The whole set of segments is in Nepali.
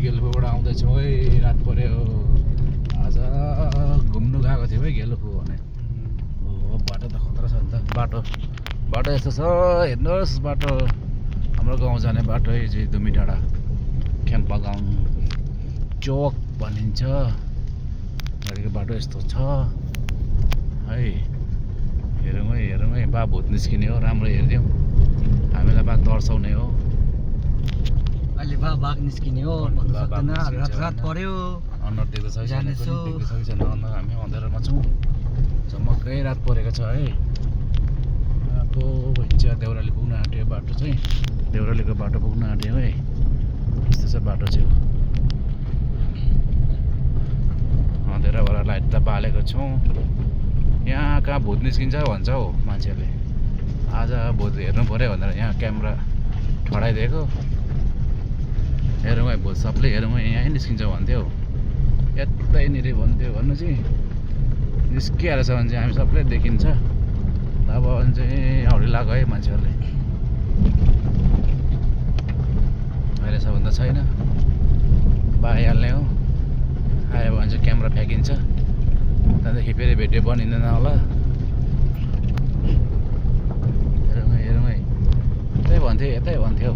गेलुपुबाट आउँदैछौँ है। रात पर्यो आज घुम्नु गएको थियौँ है गेलुपु भने। हो बाटो त खतरा छ नि त। बाटो यस्तो छ हेर्नुहोस्। बाटो हाम्रो गाउँ जाने बाटो है जे दुमी डाँडा खेम्पा गाउँ चोक भनिन्छ। गाडीको बाटो यस्तो छ है। हेरौँ है बा भूत निस्किने हो। राम्रो हेरिदिउँ हामीलाई बा तर्साउने हो। अहिले बाघ निस्किने हो भन्नु सक्दैन। रात पर्यो अनुहार देख्दै छ कि छैन अनुहार। हामी अँध्यारोमा छौँ। झमक्कै रात परेको छ है। अब भन्छ देउराली पुग्न आँट्यो बाटो चाहिँ। देउरालीको बाटो पुग्न आँट्यो है। यस्तो छ बाटो चाहिँ। अँध्यारोबाट लाइट त बालेको छौँ। यहाँ कहाँ भूत निस्किन्छ भन्छ हौ मान्छेहरूले। आज भूत हेर्नु पऱ्यो भनेर यहाँ क्यामेरा ठडाइदिएको। हेरौँ है भूत सबले हेरौँ है। यहीँ निस्किन्छ भन्थ्यो यतैनिर भन्थ्यो भन्नु चाहिँ निस्किहालेछ भने चाहिँ हामी सबले देखिन्छ। अब चाहिँ हौडी लाग्यो है मान्छेहरूले। अहिलेसम्म त छैन आइहाल्ने हो। आयो भने चाहिँ क्यामेरा फ्याँकिन्छ। त्यहाँदेखि फेरि भिडियो बनिँदैन होला। हेरौँ है यतै भन्थ्यो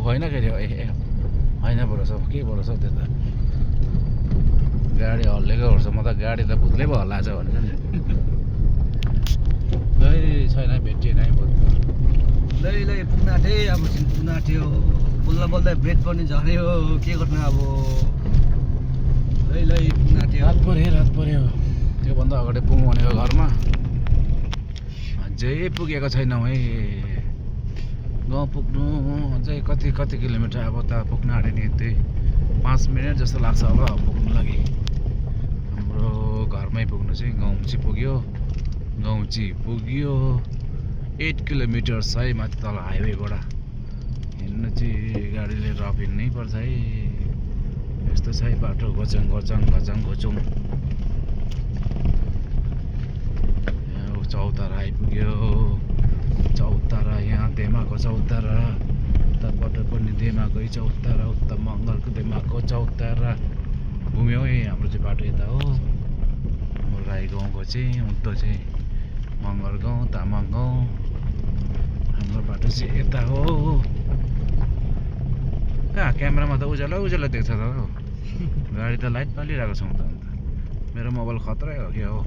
होइन के अरे होइन भरोसा के भरोसा त्यो त गाडी हल्लेको भरोसा। म त गाडी त भूतले पो हल्लाएछ भनेको नि। लै छैन भेटिएन है भूत। लै पुग्न आँटे। अब चाहिँ पुग्न आँट्यो। बोल्दा ब्रेक पनि झऱ्यो। के गर्नु अब। लै पुग्न आँट्यो। रात पर्यो त्योभन्दा अगाडि पुगौँ भनेको घरमा। अझै पुगेको छैनौँ है। गाउँ पुग्नु अझै कति किलोमिटर। अब त पुग्न आँट्यो नि। त्यही 5 मिनट जस्तो लाग्छ होला पुग्नु लागि। हाम्रो घरमै पुग्नु चाहिँ गाउँ पुग्यो 8 किलोमिटर है माथि तल हाइवेबाट। हिँड्नु चाहिँ गाडीले रफ हिँड्नै पर्छ है। यस्तो छ है बाटो। घचङ घुचुङ। चौतारा आइपुग्यो। चौतारा यहाँ देमाको चौतारा। उतापट्ट पनि देमाकै चौतारा। उता मङ्गलको देमाको चौतारा घुम्यो है। हाम्रो चाहिँ बाटो यता हो। हाम्रो राई गाउँको चाहिँ उता चाहिँ मङ्गल गाउँ तामाङ गाउँ। हाम्रो बाटो चाहिँ यता हो। कहाँ क्यामेरामा त उज्यालो देख्छ त हो। गाडी त लाइट पालिरहेको छौँ त अन्त। मेरो मोबाइल खतरै हो क्या हो।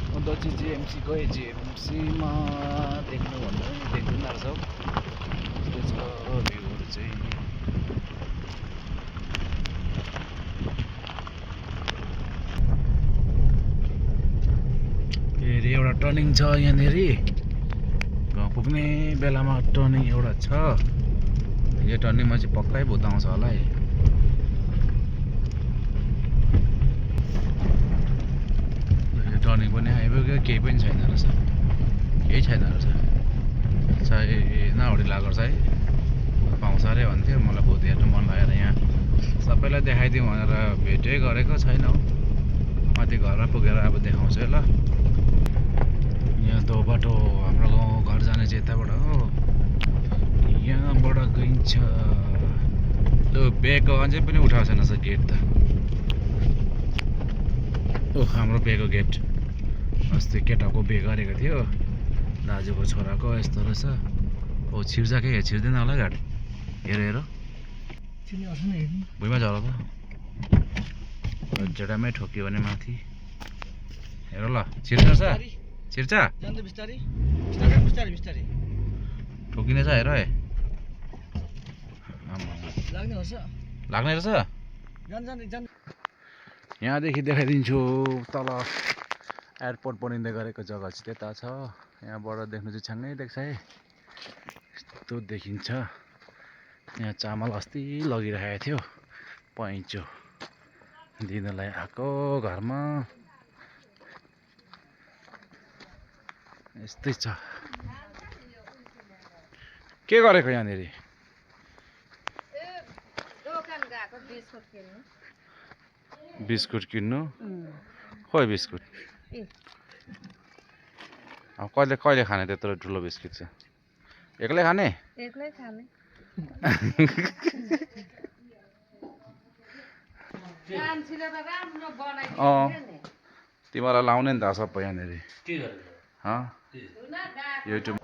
अन्त चाहिँ जिएमसी गएँ। जिएमसीमा देख्नु भन्दा पनि देख्दैन रहेछ हौ। यस्तो छ भ्यूहरू चाहिँ। फेरि एउटा टर्निङ छ यहाँनिर। गाउँ पुग्ने बेलामा टर्निङ एउटा छ। यो टर्निङमा चाहिँ पक्कै भूत आउँछ होला है। टर्निङ पनि आइपुग्यो। केही पनि छैन रहेछ। चाहिँ नहौडी लागेको छ है। पाउँछ अरे भन्थ्यो। मलाई भूत हेर्नु मन लागेर यहाँ सबैलाई देखाइदिउँ भनेर भेटै गरेको छैनौँ। माथि घरमा पुगेर अब देखाउँछु ल। यहाँ त बाटो हाम्रो गाउँ घर जाने चाहिँ यताबाट हो। यहाँबाट गइन्छ। त्यो बेको अझै पनि उठाएको छैन रहेछ गेट त। हाम्रो बेको गेट अस्ति केटाको बे गरेको थियो दाजुको छोराको। यस्तो रहेछ। छिर्छ के छिर्दैन होला गाडी। हेर भुइँमा झर त। जेडामै ठोक्यो भने माथि हेर ल। छिर्छ ठोकिने छ हेर है। लाग्ने रहेछ। यहाँदेखि देखाइदिन्छु तल एयरपोर्ट बनिँदै गरेको जग्गा चाहिँ त्यता छ। यहाँबाट देख्नु चाहिँ छ्याङ्गै देख्छ है। यस्तो देखिन्छ। यहाँ चामल अस्ति लगिरहेको थियो पैँचो दिनलाई आएको घरमा। यस्तै छ। के गरेको यहाँनिर? बिस्कुट किन्नु। खोइ बिस्कुट अब कहिले खाने त्यत्रो ठुलो बिस्कुट चाहिँ? एक्लै खाने? तिमीलाई लाउने नि त सबै यहाँनिर के गरेर युट्युब